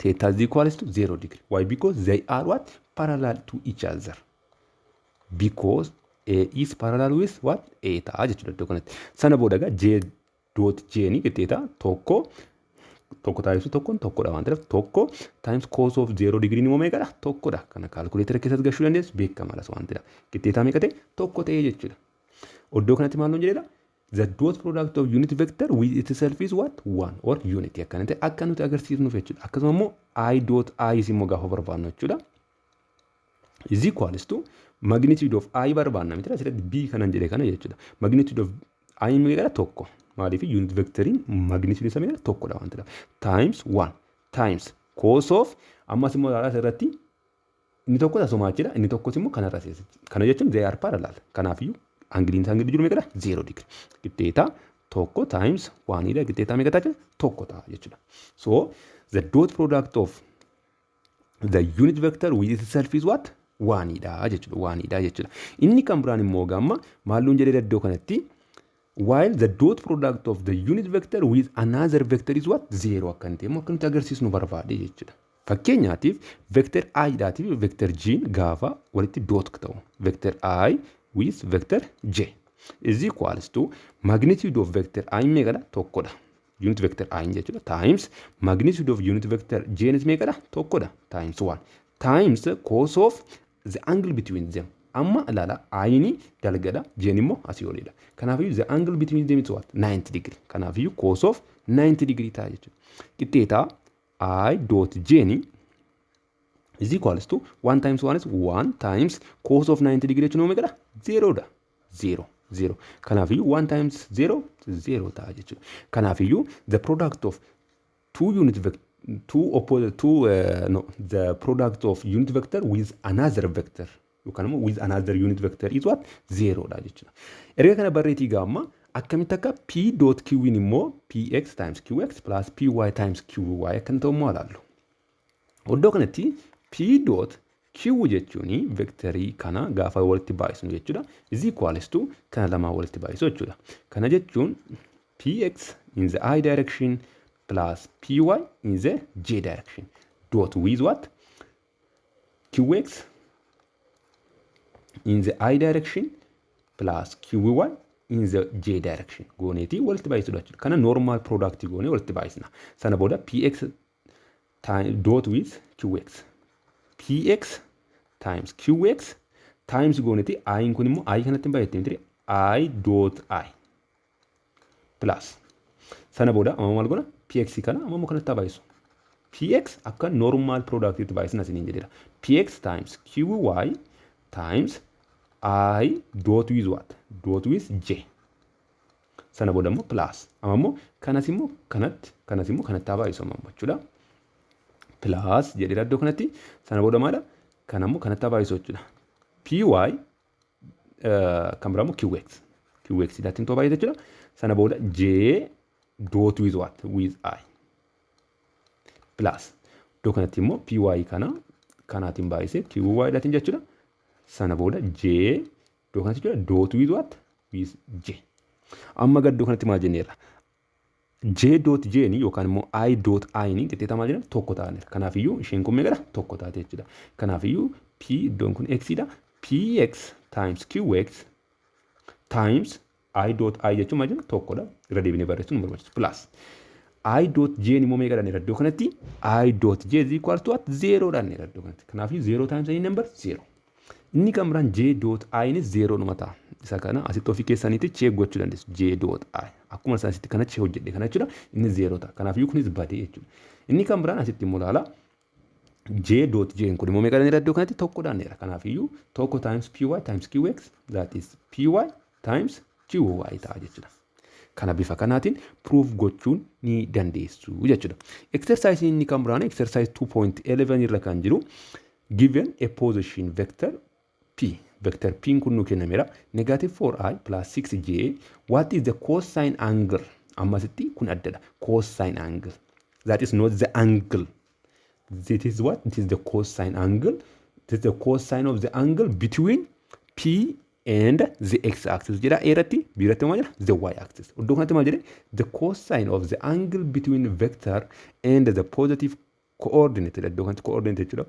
Theta is equals to 0 degree. Why? Because they are what? Parallel to each other. Because A is parallel with what? A ta'a jechuudha iddoo kanatti. Sana booda egaa J dot J ni qixxeeta tokko, tokko taasisuu tokkoon tokkodha waan ta'eef, tokko times cos of 0 degree immoo meeqadha? Tokkodha. Kana calculatora keessatti gashuu dandeessu, beekamaadha waan ta'eef. Qixxeetaa meeqa ta'e? Tokko ta'e jechuudha. Iddoo kanatti maal nuun jedheedha? The dot product of unit vector with itself is what? One or unity akkana ta'e akka nuti agarsiisnuuf jechuudha. Akkasuma immoo I dot I immoo gaafa barbaadnu jechuudha. Is equals to magnitude of I barbaadna miti, asirratti B kanan jedhe kana jechuudha. Magnitude of I meeqadha? Tokko. Maaliif? Unit vectoriin magnitude isaa meeqadha? Tokkodha waan ta'eef. Times one times cos of, ammas immoo ilaalaa, asirratti inni tokko asuma achidha, inni tokkos immoo kanarra seesichi. Kana jechuun they are parallel. Kanaafiyyuu angleiin isaan gidduu jiru meeqadha? 0 degree. Qixxeetaa tokko times oneiidha. Qixxeetaa meeqa ta'a? Tokko ta'a jechuudha. So The dot product of the unit vector with itself is what? Onedha jechuudha. Onedha jechuudha. Inni kan biraan immoo gamma maalluun jedhee iddoo kanatti, while the dot product of the unit vector with another vector is what? Zero akka hin ta'e immoo akka nuti agarsiisnu barbaade jechuudha. Fakkeenyaatiif, vector i dhaatiif vector j gaafa walitti dot ta'u, vector i with vector j is equals to magnitude of vector i meeqadha? Tokkodha. Unit vector i jechuudha. Times magnitude of unit vector j nis meeqadha? Tokkodha. Times 1 times cos of the angle between them. Amma ilaala, i ni dalgadha, j immoo asii olidha. Kanaafiyyuu the angle between them is what? 90 degree. Kanaafiyyuu cos of 90 degree ta'a jechuudha. Qixxeetaa i dot j ni is equals to 1 times 1 is 1 times cos of 90 degree jechuun meeqadha? 0 dha. 0 0. Kanaafiyyuu 1 times 0 0 ta'a jechuudha. Kanaafiyyuu the product of two unit vector, two opposite two no, the product of unit vector with another vector yookaan immoo with another unit vector is what? 0 dha jechuudha. Erga kana barreetii gaamma akkamitti akka p dot q immoo px times qx plus py times qy akka ta'u immoo ilaallu. Iddoo kanatti p dot q jechuun vectorii kana gaafa walitti baay'isnu jechuudha. Is equals to kana lamaan walitti baay'isu jechuudha. Kana jechuun px in the i direction plus py in the j direction dot with what? Qx in the i direction plus qy in the j direction gooneetii walitti baay'isuudha jechuudha. Kana normal product goonee walitti baay'isna. Sana booda px dot with qx, px times qx times gooneeti i kun immoo i kanatti hin baay'atte miti, i dot i plus. Sana booda amma maal goona? Px kana amma immoo kanatti haa baay'isu. Px akka normal product itti baay'isna isiniin jedheera. Px times qy times i dot with what? Dot with j. Sana booda immoo plus. Amma immoo kanas immoo kanatti, kanas immoo kanatti haa baay'isu amma jechuudha. Plus jedheera iddoo kanatti. Sana booda maala? Kana immoo kanatti haa baay'isu jechuudha. Py kan biraa immoo qx. Qx daatiin too baay'ate jechuudha. Sana booda j dot with what? With i. Plus iddoo kanatti immoo py kana kanaatiin baay'isee qy dhaatiin jechuudha. Sana booda j iddoo kanatti jechuudha, dot with what? With j. Amma iddoo kanatti maal jenneerra? J dot j ni yookaan immoo i dot i ni qixxeeta maal jenna? Tokko ta'aniira. Kanaafiyyuu isheen kun meeqadha? Tokko taate jechuudha. Kanaafiyyuu p iddoon kun x dha. Px times qx times i dot i jechuun maal jenna? Tokkodha. Irra deebinee barreessuun nu barbaachisu. Plus i dot j immoo meeqadha iddoo kanatti? I dot j is equal to what? Zero dha iddoo kanatti. Kanaafiyyuu zero times any number, zero. Inni kan biraan j dot i nis zero dhuma ta'a. Isa kana asitti ofii keessaniitti check gochuu dandeessu. J dot i. Akkuma isaan asitti kana check hojjedhe kana jechuudha. Inni zero ta'a. Kanaafiyyuu kunis badee jechuudha. Inni kan biraan asitti immoo ilaala. J dot j kun immoo meeqa iddoo kanatti? Tokkodhaan dheera. Kanaafiyyuu tokko times py times qx, that is py times qy ta'a jechuudha. Kana bifa kanaatiin proof gochuun ni dandeessu jechuudha. Exercise inni kan biraan exercise 2.11 irra kan jiru, given a position vector p, vector p kun nu kennameera, negative 4i plus 6j, what is the cosine angle? Ammasitti kun addadha. Cosine angle, that is not the angle. This is what? It is the cosine angle. It is the cosine of the angle between p and the x axis jedha A irratti. B irratti maal jedha? The y axis. Iddoo kanatti maal jedhe? The cosine of the angle between vector and the positive coordinate jedha. Iddoo kanatti coordinate jechuudha.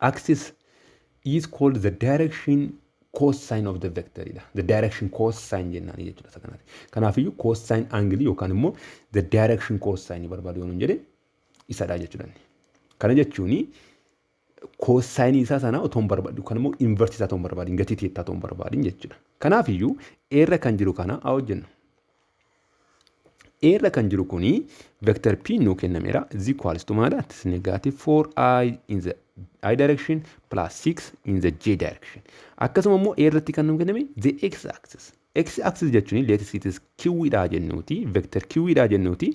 Axis is called the direction cosine of the vector dha. The direction cosine jennaan jechuudha isa kanaati. Kanaafiyyuu cosine angle yookaan immoo the direction cosine barbaadu yoo nuun jedhe isadha jechuudha. Kana jechuuni cosine isaa sana otoo hin barbaadu yookaan immoo inverse isaa otoo hin barbaadin, gatii theta otoo hin barbaadin jechuudha. Kanaafiyyuu A irra kan jiru kana haa hojjennu. A irra kan jiru kuni vector p nuu kennameera, is equals to maadha? It is negative 4i in the i direction plus 6 in the j direction. Akkasuma immoo A irratti kan nuu kenname the x axis. X axis jechuun let it is q dha jennuuti, vector q dha jennuuti.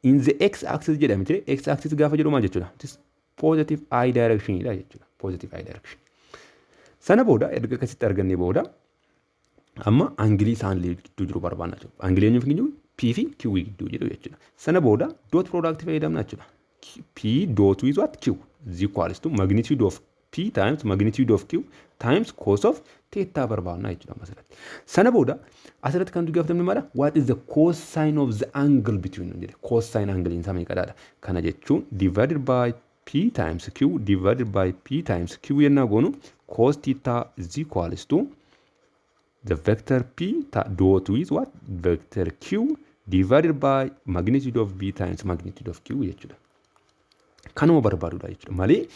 In the x axis jedhame ture. X axis gaafa jedhu maal jechuudha? It is positive i direction dha jechuudha. Positive i direction. Sana booda erga akkasitti argannee booda amma angleii isaan gidduu jiru barbaanna jechuudha. Angleii eenyuuf gidduu? P fi Q gidduu jiru jechuudha. Sana booda dot product fayyadamna jechuudha. P dot with what? Q is equals to magnitude of P times magnitude of Q times cos of theta barbaadna jechuudha asirratti. Sana booda asirratti kan nuti gaafatamne maala? What is the cosine of the angle between jedhe. Cosine angle isaa meeqadha? Kana jechuun divided by P times Q divided by P times Q yennaa goonu, cos theta is equals to the vector P dot with what? Vector Q divided by magnitude of P times magnitude of Q jechuudha. Kanuma barbaadudha jechuudha malee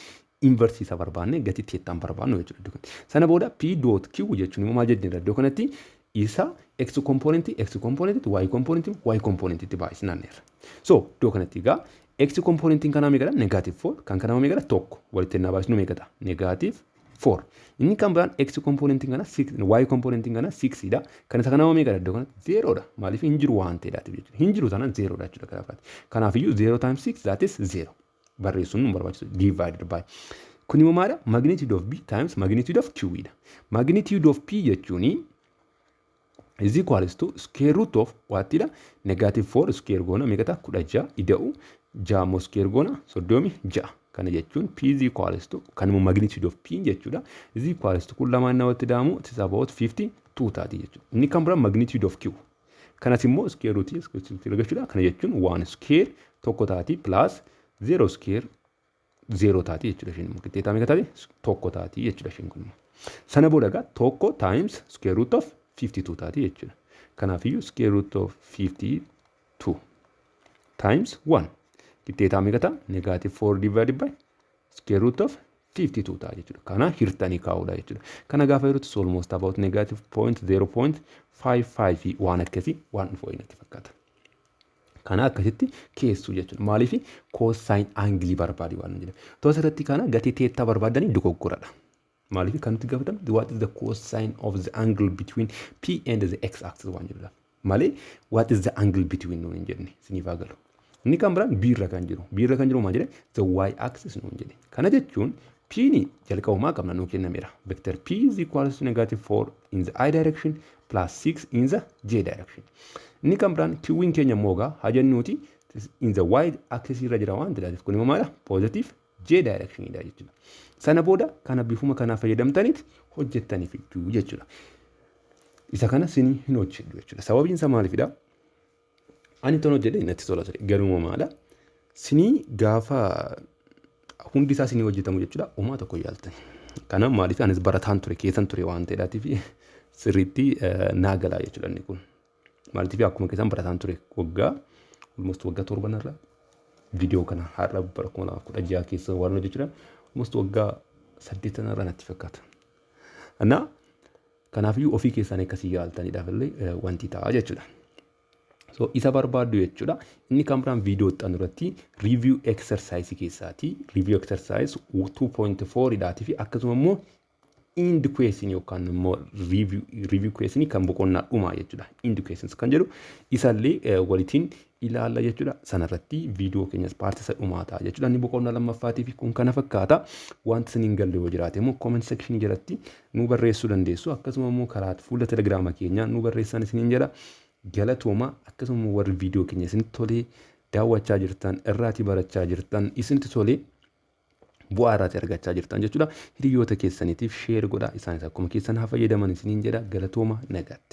inverse isaa barbaanne gatii thetaan barbaannu jechuudha. Sana booda P dot Q jechuun immoo maal jenneerra? Iddoo kanatti isa x component x component y component y component itti baay'isnaanneerra. So iddoo kanatti egaa x componentiin kanaa meeqadha? Negative 4. Kan kanaa meeqadha? Tokko. Walitti innaa baay'isnu meeqadha? Negative 4. Inni kan biraan x componentiin kana 6, y componentiin kana 6 dha. Kan isa kanaa meeqadha iddoo kanatti? 0 dha. Maaliif? Hin jiru waan ta'eedhaatiif jechuudha. Hin jiru taanaan 0 dha jechuudha kanaaf. Kanaafiyyuu 0 times 6, that is 0. Barreessuun nu barbaachisu. Divided by. Kun immoo maadha? Magnitude of P times magnitude of Q dha. Magnitude of P jechuuni is equals to square root of wattidha? Negative 4 square goona meeqa ta'a? 16 ida'u 6 immoo square goona 36. Kana jechuun P is equals to, kan immoo magnitude of P jechuudha. Is equals to kun lamaan namatti daamu, it is about 52 taati jechuudha. Inni kan biraa magnitude of Q. Kanas immoo square root argachuudha. Kana jechuun 1 square tokko taati plus 0 square 0 taati jechuudha isheen immoo. Qixxeetaa meeqa taati? Tokko taati jechuudha isheen kun immoo. Sana booda egaa tokko times square root of 52 taati jechuudha. Kanaafiyyuu square root of 52 times 1 qixxeetaa meeqa ta'a? Negative 4 divided by square root of 52 ta'a jechuudha. Kana hirtanii kaa'uudha jechuudha. Kana gaafa yerootti almost about negative point 0.55 waan akkasii waan dhufu natti fakkaata. Kana akkasitti keessuu jechuudha. Maaliif? Cosine angle barbaadi waan jedhamu. Toos irratti kana gatii theta barbaadanii dogoggoradha. Maaliif? Kan nuti gaafatamu what is the cosine of the angle between P and the x axis waan jedhudha. Malee what is the angle between nuun hin jenne, isiniif haa galu. Inni kan biraan B irra kan jiru. B irra kan jiru maal jedhe? The y axis nuun jedhe. Kana jechuun P ni jalqabumaa qabna, nuu kennameera. Vector P is equals to negative 4 in the i direction plus 6 in the j direction. Inni kan biraan Q'n keenya immoo egaa haa jennuuti in the y axis irra jira waan ta'eef, kun immoo maala? Positive j direction dha jechuudha. Sana booda kana bifuma kanaa fayyadamtaniit hojjettanii fiduu jechuudha. Isa kana sinii hin hojjedhu jechuudha. Sababiin isaa maalifidha? Ani ton hojjedhe natti tola ture. Garuu maala? Sinii gaafa hundi isaa sinii hojjetamu jechuudha. Homaa tokko yaaltan. Kana maaliif? Anis barataan ture, keessan ture waan ta'eedhaatiif sirriitti naa galaa jechuudha inni kun. Maaliif? Akkuma keessan barataan ture waggaa almost waggaa 7 irra viidiyoo kana har'a bara 2016 keessa waan hojjechuudha. Almost waggaa 8 irra natti fakkaata. Annaa kanaafiyyuu ofii keessaan akkasii yaaltaniidhaaf illee wanti ta'a jechuudha. So isa barbaaddu jechuudha. Inni kan biraan viidiyoo itti aanu irratti review exercise keessaati. Review exercise 2.4 dhaatii fi akkasuma immoo end question yookaan immoo review question kan boqonnaa dhumaa jechuudha. End questions kan jedhu isallee walitiin ilaalla jechuudha. Sanarratti viidiyoo keenyas part isa dhumaa ta'a jechuudha. Inni boqonnaa lammaffaatii fi kun kana fakkaata. Wanti isin hin galle yoo jiraate immoo comment section jalatti nu barreessuu dandeessu. Akkasuma immoo karaa fuula Telegiraama keenyaa nu barreessan isiniin jedha. Galatooma. Akkasuma warri viidiyoo keenya isinitti tolee daawwachaa jirtan, irraatii barachaa jirtan, isinitti tolee bu'aa irraatii argachaa jirtan jechuudha. Hiriyoota keessaniitiif share godhaa, isaanis akkuma keessan haa fayyadaman isiniin jedha. Galatooma, nagaatti.